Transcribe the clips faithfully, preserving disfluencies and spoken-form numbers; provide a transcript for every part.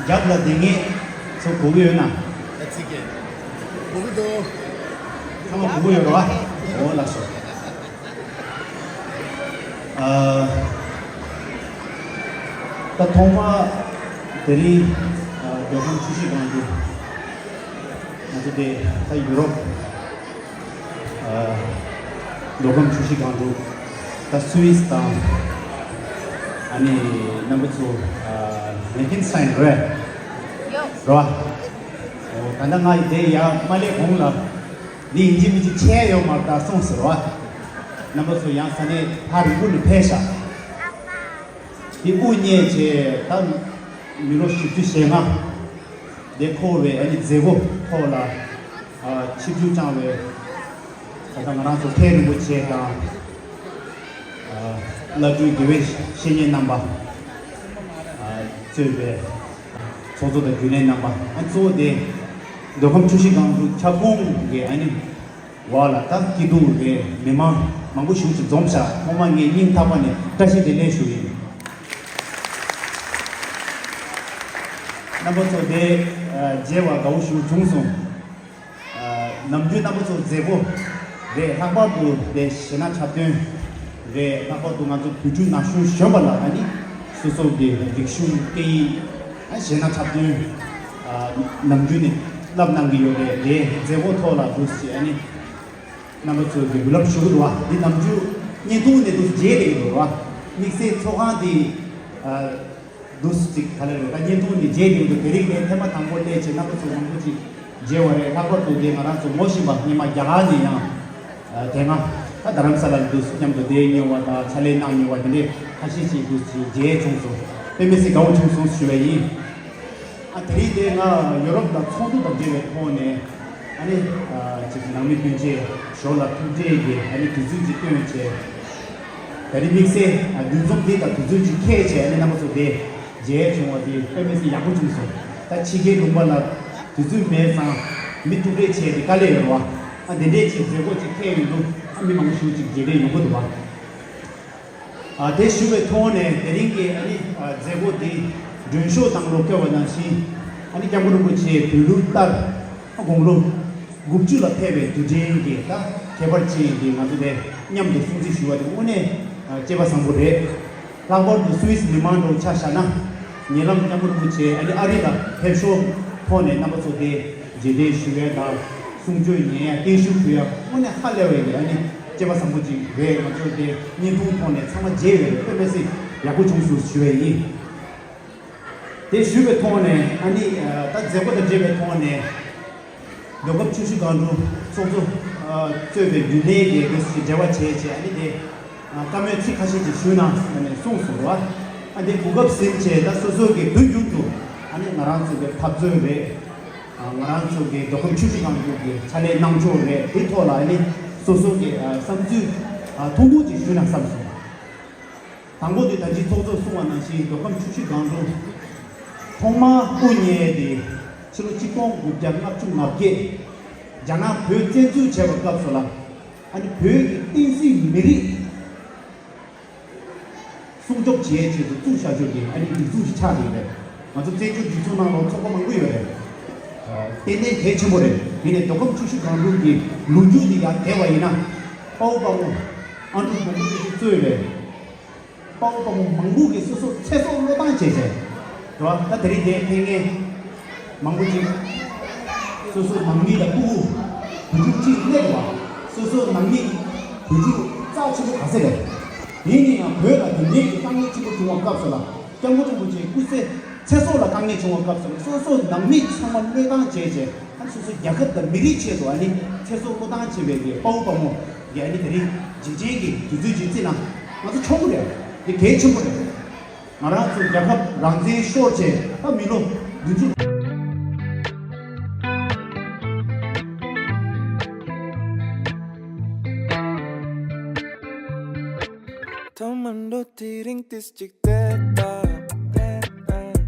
རྒྱབ་ལ་དེ་ངས་ཚོ་གོ་གི་ཡོད་ན། ཨ་ཙི་གེ། གོ་གི་འདུག་ཚང་མ་གོ་གི་ཡོད་རེད་བ། འོ་ལགས་སོ། ཨ། ད་ཐོག་མ་དེ་རིང་ཨ་མདོ་ཁམས་ཆུ་བཞི་སྒང་དྲུག་ང་ཚོ་དེ་ད་ཡུ་རོབ། ཨ། མདོ་ཁམས་ཆུ་བཞི་སྒང་དྲུག་ད་སུད་སི་དང་། ཨ་ནི་རྣམ་པ་ཚོ། ཨ། ལེན་ཁེན་སི་ཊེན་རེད། རེད་བ། འོ་ད་ལྟ་ང་ཡི་དེ་ཡར་མ་སླེབས་གོང་ལ། འདི་ཡིན་གཅིག་མིན་གཅིག་ཆད་ཡོད་མ་རེད་ད་གསུངས་ཟེར་བ། རྣམ་པ་ཚོ་ཡང་ས་གནས་ཕ་རིང་པོ་ནས་ཕེབས་ཤག་འདི་དབུ་བརྙེས་བྱས་ད་མི་ལོ་བཞི་བཅུ་ཞེ་ལྔ། འདི་འཁོར་བའི་ཨ་ནི་མཛད་སྒོ་ཐོག་ལ། ཨ། ཆིབས་བསྒྱུར་བསྐྱངས་བའི་ད་ལྟ་ང་རང་ཚོ་མཁན་རིན་པོ་ཆེ་དང་། ཨ། བླ་སྤྲུལ་དགེ་བའི་བཤེས་གཉེན་རྣམ་པ། ཨ། གཙོས་པའི་ཚོགས་གཙོ་དང་རྒྱུན་ལས་རྣམ་པ། ཨ། གཙོ་བོ་དེ་མདོ་ཁམས་ཆུ་བཞི་སྒང་དྲུག་ཁྱབ་ཁོངས་ཀྱི་ཨ་ནི་བ་ལ་ད་སྐྱིད་སྡུག་རེད། མི་མང་མང་པོ་ཞིག་ཅིག་འཛོམས་ཤག་ཐོག་མ་ངས་སྙིང་ཐག་པ་ནས་བཀྲ་ཤིས་བདེ་ལེགས་ཞུ་ཡིན། རྣམ་པ་ཚོ་དེ་མཇལ་བ་དགའ་བོ་ཞིག་བྱུང་སོང་། ནམ་རྒྱུན་རྣམ་པ་ཚོ་མཛད་སྒོ་རེད། ལྷག་པར་དུ་དེ་གཞས་སྣ་འཁྲབ་སྟོན་རེད། ལྷག་པར་དུ་ང་ཚོ་བོད་ཕྲུག་ན་གཞོན་གཞོན་པ་ལ་ཨ་ནི་སོ་སོ་གི་རིག་གཞུང་སྐད་ཡིག་ཨ་གཞས་སྣ་འཁྲབ་སྟོན་ནམ་རྒྱུན་ནས་བསླབ་གནང་གི་ཡོད་རེད། དེ་མཛད་སྒོ་ཐོག་ལ་འདུག་སེ་ཨ་ནི། རྣམ་པ་ཚོས་ཀྱི་འབུལ་ལམ་ཞུ་གི་འདུག་བ། འདི་ནམ་རྒྱུན་བརྙན་ཐུང་ནས་འདུག་མཇལ་བསྡད་ཀྱི་འདུག་བ། དམིགས་བསལ་ཚོགས་ཁང་འདི་འདུག་ཅིག་ག་ལེར་ད་བརྙན་ཐུང་ནས་མཇལ་བསྡད་ཀྱི་འདུག་དེ་རིང་ནས་ཐེངས་མ་དང་པོ་སླེབས་བྱས་རྣམ་པ་ཚོ་མང་པོ་ཅིག་མཇལ་བ་རེད། ལྷག་པར་དུ་དེ་ང་རང་ཚོ་ངོ་ཤེས་པ་སྔོན་མ་རྒྱ་གར་ནས་ཡང་དེ་སྔ་ད་རྡ་རམ་ས་ལར་འདུག་མཉམ་དུ་བསྡད་མྱོང་བ་དང་ཕྱག་ལས་གནང་མྱོང་བ་དེ་འདྲས་ཁ་ཤས་ཅིག་འདུག་ཅིག་མཇལ་བྱུང་སོང་། དཔེ་མི་སྲིད་དགའ་བོ་བྱུང་སོང་ཞུ་བ་ཡིན། ཨ་དེ་རིང་དེ་ང་ཡོ་རོབ་དང་ཚོགས་འདུ་དང་འབྲེལ་བའི་ཐོག་ནས་ཨ་ནི་ཅིག་ནང་མི་སྤུན་མཆེད་ཞོར་ལ་ཐུག་འཕྲད་ཀྱི་ཨ་ནི་དུས་ཚོད་ཅིག་བཏོན་བྱས། ད་རིང་དམིགས་བསལ་འདུ་འཛོམས་འདི་དང་དུས་ཚོད་ཅིག་ཁེལ་བྱས་ཨ་ནི་རྣམ་པ་ཚོ་དེ་མཇལ་བྱུང་བ་དེ་དཔེ་མི་སྲིད་ཡག་པོ་བྱུང་སོང་། ད་ཕྱི་རྒྱལ་ལུང་པ་ལ་དུས་ཚོད་མེད་ཙང་མི་ཐུག་འཕྲད་བྱས་ཏེ་དཀའ་ལས་ཡོད་རེད་བ། ཨ་དེ་འདྲས་ཅིག་མཛད་སྒོ་ཅིག་ཁེལ་ཡོང་དུས་ཨ་མི་མང་པོ་ཞིག་ཅིག་མཇལ་འཕྲད་ཡོང་གི་འདུག་བ། ཨ་དེ་ཞུ་བའི་ཐོག་ནས་དེ་རིང་གི་ཨ་ནི་ཨ་མཛད་སྒོ་འདི་མགྲོན་ཤོག་དང་ལོ་བཀོད་པ་ནང་བཞིན་ཨ་ནི་སྐྱབས་མགོན་རིན་པོ་ཆེ་བོད་ལུགས་ལྟར་དགུང་ལོ་དགུ་བཅུ་ལ་ཕེབས་པའི་དུས་དྲན་གྱི་ད་ཁྱད་པར་ཅན་གྱི་ང་ཚོ་དེ་མཉམ་དུ་སྲུང་བརྩི་ཞུ་བ་དེ་དངོས་གནས་ཨ་སྐལ་པ་བཟང་པོ་རེད། ལྷག་པར་དུ་སུད་སི་མི་མང་འདྲ་བོ་ཆ་བཞག་ན། ཉེ་ལམ་སྐྱབས་མགོན་རིན་པོ་ཆེ་ཨ་ནི་ཨ་རི་ལ་ཕེབས་ཞོར་ཐོག་ནས་རྣམ་པ་ཚོ་དེ་རྗེས་དྲན་ཞུ་ཡས་དང་གསུང་ཆོས་ཉན་ཡས་བརྟན་བཞུགས་ཞུ་ཡས་དངོས་གནས་ཧ་ལས་པའི་ཨ་ནི་སྐལ་པ་བཟང་པོ་ཅིག་རེད། ང་ཚོ་དེ་བརྙན་ཐུང་ཐོག་ནས་ཚང་མ་མཇལ་བའི་དཔེ་མི་སྲིད་ཡག་པོ་བྱུང་སོང་ཞུ་བ་ཡིན། དེ་ཞུས་པའི་ཐོག་ནས་ཨ་ནི་ད་མཛད་སྒོ་དང་འབྲེལ་བའི་ཐོག་ནས། མདོ་ཁམས་ཆུ་བཞི་སྒང་དྲུག་ཚོགས་གཙོ་གཙོས་པའི་རྒྱུན་ལས་ཀྱིས་འདུག་སེ་འབྲེལ་བ་བྱས་བྱས་ཨ་ནི་དེ་བཀའ་མོལ་ཚིག་ཁ་ཤས་ཅིག་ཞུས་ན་ཟེར་ནས་གསུངས་སོང་བ། ཨ་དེ་གོ་སྐབས་ཟིན་བྱས་ད་སོ་སོ་གི་བོད་བརྒྱུད་དུ་ཨ་ནི་ང་རང་ཚོ་གི་འཐབ་རྩོད་རེད། ང་རང་ཚོ་གི་མདོ་ཁམས་ཆུ་བཞི་སྒང་དྲུག་གི་ཕྱག་ལས་གནང་ཕྱོགས་རེད། དེ་ཐོག་ལ་ཨ་ནི་སོ་སོ་གི་བསམ་ཚུལ་ཐུང་ཐུང་ཅིག་ཞུས་ན་བསམ་སོང་། དང་པོ་དེ་ད་ཅི་ཚོགས་གཙོས་གསུངས་པ་ནང་བཞིན་མདོ་ཁམས་ཆུ་བཞི་སྒང་དྲུག་ཐོག་མར་དབུ་བརྙེས་ཏེ་ཕྱི་ལོ་ཆིག་སྟོང་དགུ་བརྒྱ་ལྔ་བཅུ་ང་བརྒྱད་རྒྱ་ནག་བོད་བཙན་འཛུལ་བྱས་པའི་སྐབས་སུ་ལ་ཨ་ནི་བོད་ཀྱི་བསྟན་སྲིད་མི་རིགས་སྲུང་སྐྱོབ་བྱེད་ཆེད་དུ་བཙུགས་བཞག་ཆོག་གི་ཨ་ནི་སྒྲིག་འཛུགས་ཤིག་ཆགས་ཡོད་རེད། ང་ཚོ་བཙན་བྱོལ་སྒྲིག་འཛུགས་ནང་ལ་ཚོགས་པ་མང་པོ་ཡོད་རེད། ཏན་ཏན་གལ་ཆེན་པོ་རེད། དེ་ནས་མདོ་ཁམས་ཆུ་བཞི་སྒང་དྲུག་གི་ལོ་རྒྱུས་འདི་ཡར་བལྟས་པ་ཡིན་ན་དཔའ་བོ་དཔའ་མོ་ཨ་འབྲུག་མགོན་པོ་རིན་པོ་ཆེ་གཙོས་པའི་དཔའ་བོ་དཔའ་མོ་མང་པོ་གིས་སོ་སོ་ཚེ་སྲོག་བློས་བཏང་བྱས་བྱས། རེད་བ། ད་དེ་རིང་འདིར་ཕེབས་མཁན་མང་པོ་ཅིག་སོ་སོའི་ནང་མི་ལ་ཕྲུ་གུ་བུ་ཕྲུག་གཅིག་གནས་རེད་བ། སོ་སོའི་ནང་མི་བུ་ཕྲུག་རྩ་ཆེན་པོ་ག་ཚད་རེད། ཡིན་ན་ཡང་བོད་ལ་དེ་འདྲའི་གི་དཀའ་ངལ་ཆེན་པོ་བྱུང་བའི་སྐབས་སུ་ལ་སྐྱབས་མགོན་རིན་པོ་ཆེའི་སྐུ་ཚེ་ཚེ་སྲོག་ལ་དཀའ་ངལ་བྱུང་བའི་སྐབས་སུ་ལ་སོ་སོའི་ནང་མི་ཚང་མ་བློས་བཏང་བྱས་བྱས། ཨ་ནི་སོ་སོ་རྒྱལ་ཁབ་དང་མི་རིགས་ཆེད་དུ་ཨ་ནི་ཚེ་སྲོག་བློས་བཏང་བྱས་པའི་གི་དཔའ་བོ་དཔའ་མོ་གི་ཨ་ནི་དེ་རིང་རྗེས་དྲན་གྱི་དུས་ཚོད་ཅིག་བརྩིས་ན་ང་ཚོ་ཆོག་གི་རེད། འདི་གལ་ཆེན་པོ་རེད། ང་རང་ཚོ་རྒྱལ་ཁབ་རང་བཙན་ཤོར་བྱས་ད་མི་ལོ་བདུན་ཅུ། ཐ་མ་འགྲོ་དེ་རིང་ཏིས་ཅིག་བསྡད་ད།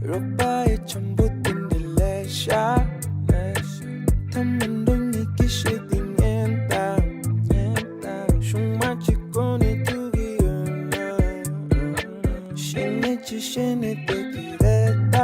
རོགས་པ་ཡི་འཆམ་པོ་དེ་འདྲ་ལས་ཤ། ཐ་མ་འགྲོ་ཉིད་ཀྱི་ཤེས་དེ་ཉན་ད། ཤུང་མ་གཅིག་གོ་ནས་ཐུག་གི་ཡོད་ན། ཤེས་ནས་ཅི་ཤེས་ནས་བསྡད་ཀྱི་རེད་ད།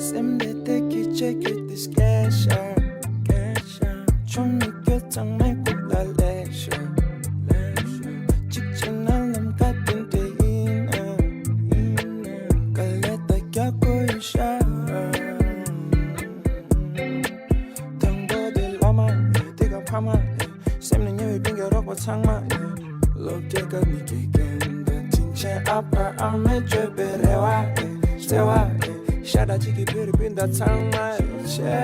སེམས་བདེ་བདེ་སྐད་ཆ་བརྒྱབ་སྟེ་སྐད་ཆ། སྐད་ཆ། ཆུང་མི་སྐྱོ་ཚང་མའི་སྐུ་ལ་ལེགས་ཤོག་ལེགས་ཤོག་གཅིག་བྱས་ན་ལམ་ཁ་དེ་འདྲ་ཡིན་ན། ཡིན་ན། དཀའ་ལས་ད་རྒྱག་དགོས་ཡོད་ཤག་དང་པོ་དེ་བླ་མ་ཡིན། དེ་ག་ཕ་མ་ཡིན། སེམས་ནས་ཉེ་བའི་སྤུན་ཀྱག་རོགས་པ་ཚང་མ་ཡིན། སློབ་གྲྭའི་སྐབས་ནས་དགེ་རྒན་དང་དྲིན་ཆེན་ཨ་ཕ་ཨ་མས་བཅོལ་བའི་རེ་བ་ཡིན། བརྩེ་བ་ཡིན། ཤ་ཁྲག་གཅིག་གི་བོད་རིགས་སྤུན་ཟླ་ཚང་མ་ཡིན། ཆེ།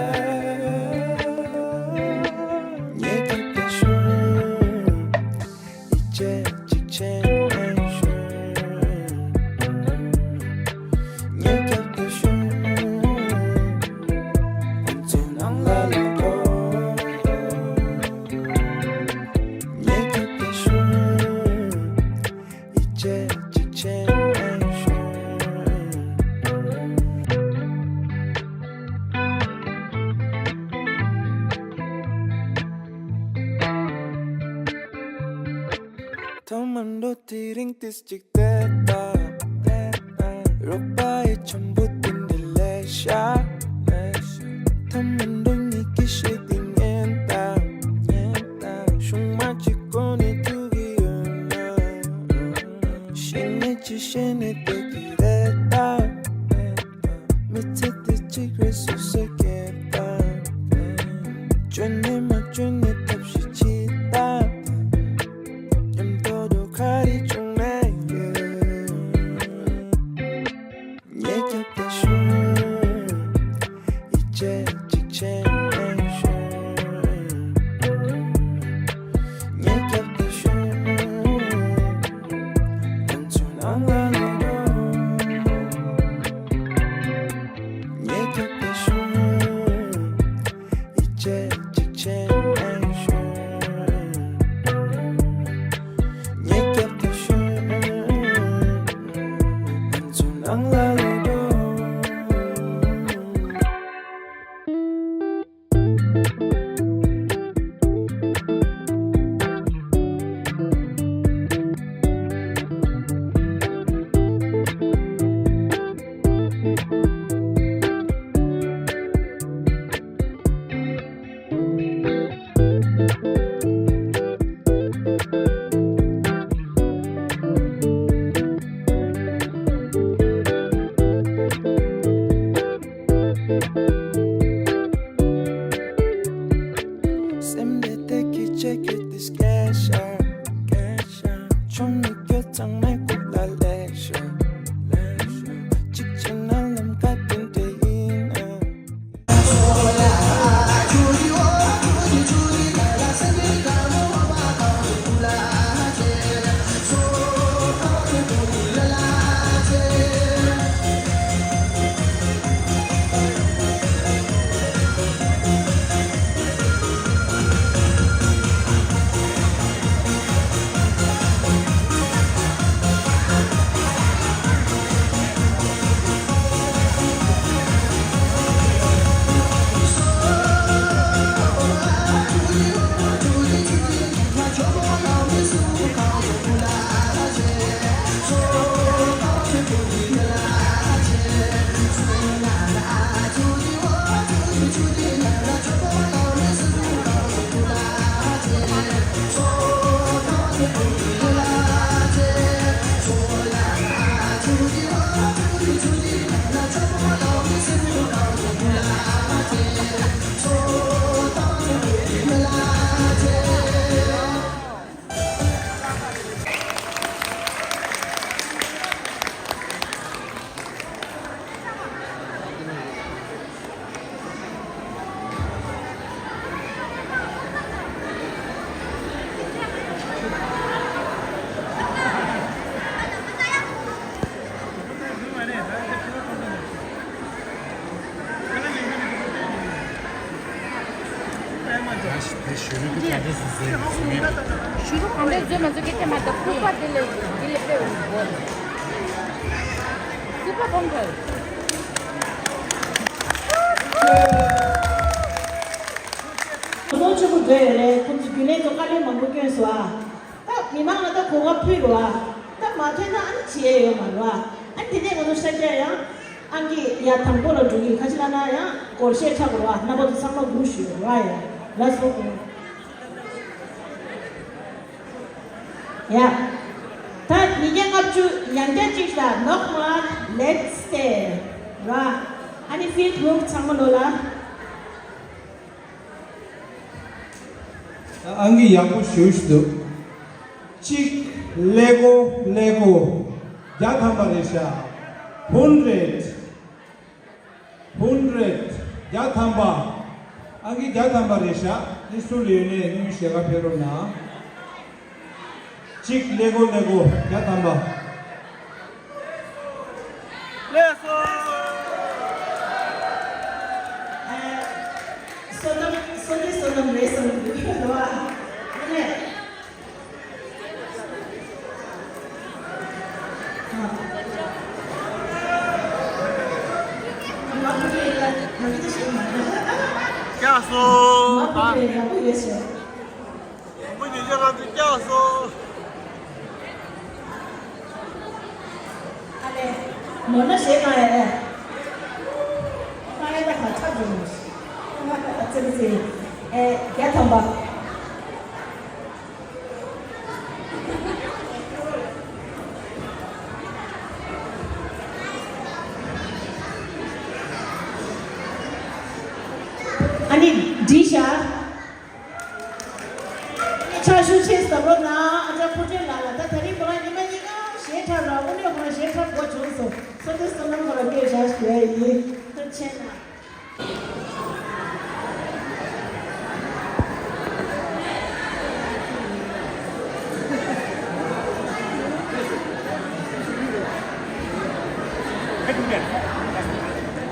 ཉེ་སྐྱབས་དེ་ཤོད། ཡིད་ཆེས་གཅིག་བྱས་ནས་ཤོད། ཉེ་སྐྱབས་དེ་ཤོད། ང་ཚོའི་ནང་ལ་ལོག་འགྲོ། ཉེ་སྐྱབས་དེ་ཤོད། ཡིད་ཆེས་གཅིག་བྱས་ནས་ཤོད། ཐོག་མར་འགྲོ་དེ་རིང་ཏིས་གཅིག་བལྟས་དང་། རོགས་པ་ཡི་འཆམ་པོ་དེ་འདྲ་ལས་ཤ། ཐོག་མར་འགྲོ་ཉིད་ཀྱི་ཤེས་དེ་ཉན་དང་། གཞུང་མ་གཅིག་གོ་ནས་ཐུག་གི་ཡོད་ན། ཤེས་ནས་ཅི་ཤེས་ནས་བསྡད་ཀྱི་རེད་ད། མི་ཚེ་འདི་གཅིག་རེད་སོ་སོས་སྐྱེལ་དང་། འཇོན་ནས་མ་འཇོན་ནས་ཐབས་ཤེས་བྱེད་དང་། མཉམ་དུ་འགྲོ་ག་རེ་བྱུང་ན་ཡོད། ཉེ་སྐྱབས་དེ་ཤོད། ཡིད་ཆེས་གཅིག་བྱས་ནས་ཤོད། ཉེ་སྐྱབས་དེ་ཤོད། ང་ཚོའི་ནང་ལ་ལོག་འགྲོ། ཉེ་སྐྱབས་དེ་ཤོད། ཡིད་ཆེས་གཅིག་བྱས་ནས་ཤོད། ཉེ་སྐྱབས་དེ་ཤོད། ང་ཚོའི་ནང་ལ་ལོག་འགྲོ། སེམས་བདེ་བདེ་སྐད་ཆ་བརྒྱབ་སྟེ་སྐད་ཆ། སྐད་ཆ། ཆུང་མི་སྐྱོ་ཚང་མའི་སྐུ་ལ་ལེགས་ཤོག་ལེགས་ཤོག་གཅིག་བྱས་ན་ལམ་ཁ་དེ་འདྲ་ཡིན་ན། འདི་བཟོས་མ་བཟོས་སྐད་ཆ་མ་གཏོགས་ཕུག་པ་འདི་ལས་འདི་ལས་དཔེ་འོས་པ། སྲིད་པ་སྤོང་ཐལ། གོ་ཚོང་ཆེན་པོ་བཟོས་ཡོད་རེད། ཁོང་ཚོ་རྒྱུན་ལས་ཚོ་དཀའ་ལས་མང་པོ་བསྐྱོན་སོང་ཨ། ད་མི་མང་ལ་ད་གོ་སྐབས་ཕུལ་རོགས་ཨ། ད་མ་ཐོན་ན་ཨ་ནི་བྱེད་ཡས་ཡོད་མ་རེད་ཨ། ཨ་ནི་དེ་ནས་ང་ཚོ་ཤར་རྒྱག་ཡང་ཨང་ཀི་ཡ་དང་པོ་ལ་འགྲོ་གི། ཁ་ཅིག་ལབ་ན་ཡང་སྒོར་གཞས་འཁྲབ་དགོས་རེད་བ། རྣམ་པ་ཚོ་ཚང་མ་སྒུག་ཞུ་རོགས་ཨ། ཡ་ལགས་སོ། ཡ། ད་ཉིས་བརྒྱ་ལྔ་བཅུ་ཡང་བསྐྱར་གཅིག་ལ་Nochmal letzte ར། ཨ་ནི་Fieldhook ཚང་མ་ལོ་ལ། ཨང་ཀི་ཡག་པོ་ཞེ་པོ་ཞིག་འདུག་གཅིག་ཀླད་ཀོར་ཀླད་ཀོར། བརྒྱ་ཐམ་པ་རེད་ཤག hundert hundert བརྒྱ་ཐམ་པ། ཨང་ཀི་བརྒྱ་ཐམ་པ་རེད་ཤག་འདི་སུ་ལ་ཡོད་ནས་དངུལ་ཞལ་ཁ་ཕྱེ་རོགས་གནང་། གཅིག་ཀླད་ཀོར་ཀླད་ཀོར་བརྒྱ་ཐམ་པ། ལགས་སོ། ཨ། བསོད་ནམས་བསོད་བདེ་བསོད་ནམས་རེད་བསམ་གྱི་འདུག་རེད་བ། ཨ་ནི། ཨ། མ་ཕུ་ཡེ་ལ་ང་གི་ད་ཞིག་མ་རེད། ཀྱག་སོ། མ་ཕུ་ཡེ་ཡག་པོ་ཡོད་ཟེར། བུ་ཉི་ཤེས་ང་ཚོ་སྐྱག་སོང་། ཨ་ལེ། ནོར་ན་ཞེ་གང་ཡ་ཨེ། ཁ་ཡ་ད་ཁ་ཆག་འགྲོ་མོ། ཨ་ཙི་ཙི། ཨེ་བརྒྱ་ཐམ་པ། ཨ་ནི་འགྲིག་ཤག་ཕྱག་ཞུ་ཆེ་ཟབ་རོ་ན་ཨ་ཅག་ཕུ་ཁྲེ་ལ་ལ་ད་ད་རིང་ཁོ་རང་ཉི་མ་གཉིས་ཀ་ཞེ་ཁྲ་ར་དངོས་གནས་ཁོ་རང་ཞེ་ཁྲ་དགོས་བྱུང་སོང་། སོ་ཏི་སོ་ནམ་ཁོ་རང་སྐད་བཞག་ཞུ་ཡ་ཡིན། ཐུགས་ཆེ་ན།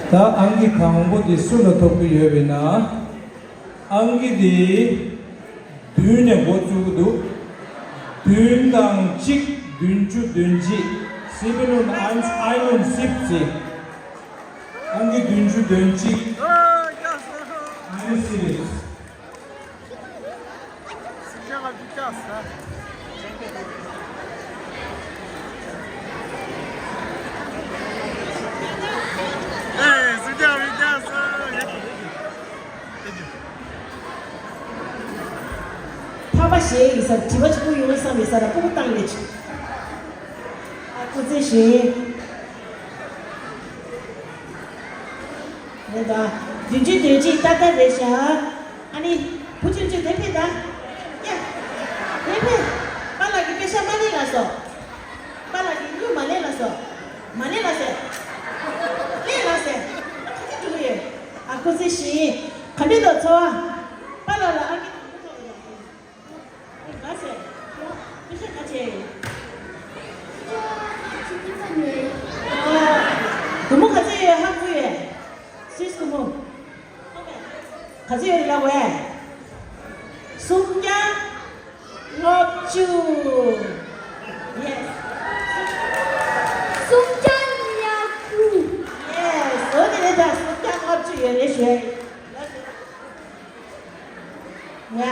ད་ཨང་ཀི་དང་པོ་དེ་སུ་ལ་ཐོབ་ཀྱི་ཡོད་པས་ན། ཨང་ཀི་དེ་བདུན་ནས་འགོ་བཙུགས་ཀྱི་འདུག་བདུན་དང་གཅིག་བདུན་ཅུ་དོན་གཅིག sieben und eins einundsiebzig ཨང་ཀི་བདུན་ཅུ་དོན་གཅིག einundsiebzig ཕ་མ་ཞེས་ཡིན་ས་དྲི་བ་གཅིག་པུ་ཡོང་བསམ་ཡིན་ས་ལ་སྤུ་གུ་བཏང་ལེ་ཆུ། ཨ་སྐུ་ཚེ་ཞེས། རེད་ད། བདུན་ཅུ་དོན་གཅིག་ཏག་ཏག་རེད་ཤག་ཨ་ནི། བུ་ཆུང་ཆུང་དེ་ཕེབས་ད། ཡ། དེ་ཕེབས། པཱ་ལགས་ཀྱི་པེ་ཤ་མ་ལེན་ལ་སོ། པཱ་ལགས་ཀྱི་དངུལ་མ་ལེན་ལ་སོ། མ་ལེན་ལ་ཟེར། ལེན་ལ་ཟེར། ཁ་ཅིག་འགྲོ་གི་ཡོད། ཨ་ཁུ་ཚེ་ཞིང་། ག་འདྲ་འདུག་འཚོ་བ། པཱ་ལགས་ལ་ཨ་ཀི་དང་པོ་ཐོག་ཡོད། ཨ་ཟེར། ཁྱོད་ཤ་ག་བྱས་ཡོད། སྒོར་མོ་ག་ཚོད་ཡོད་ཧ་གོ་ཡོད། སུས་སྒོར་མོ། ག་ཚོད་ཡོད་རེད་ལབ་བས། སུམ་བརྒྱ་ལྔ་བཅུ། Yes. སུམ་བརྒྱ་ཉི་ཤུ། Yes. འོ་དེ་རེད་ད། སུམ་བརྒྱ་ལྔ་བཅུ་ཡོད་རེད་ཞུ་ཡ་ཡིན། ཡ།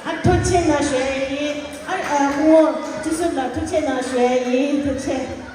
ཨ་ཐུགས་རྗེ་གནང་ཞུ་ཡ་ཡིན། ཨ་ཨ་སྔོན་ཁྲི་ཟུར་ལ་ཐུགས་རྗེ་གནང་ཞུ་ཡ་ཡིན། ཐུགས་རྗེ།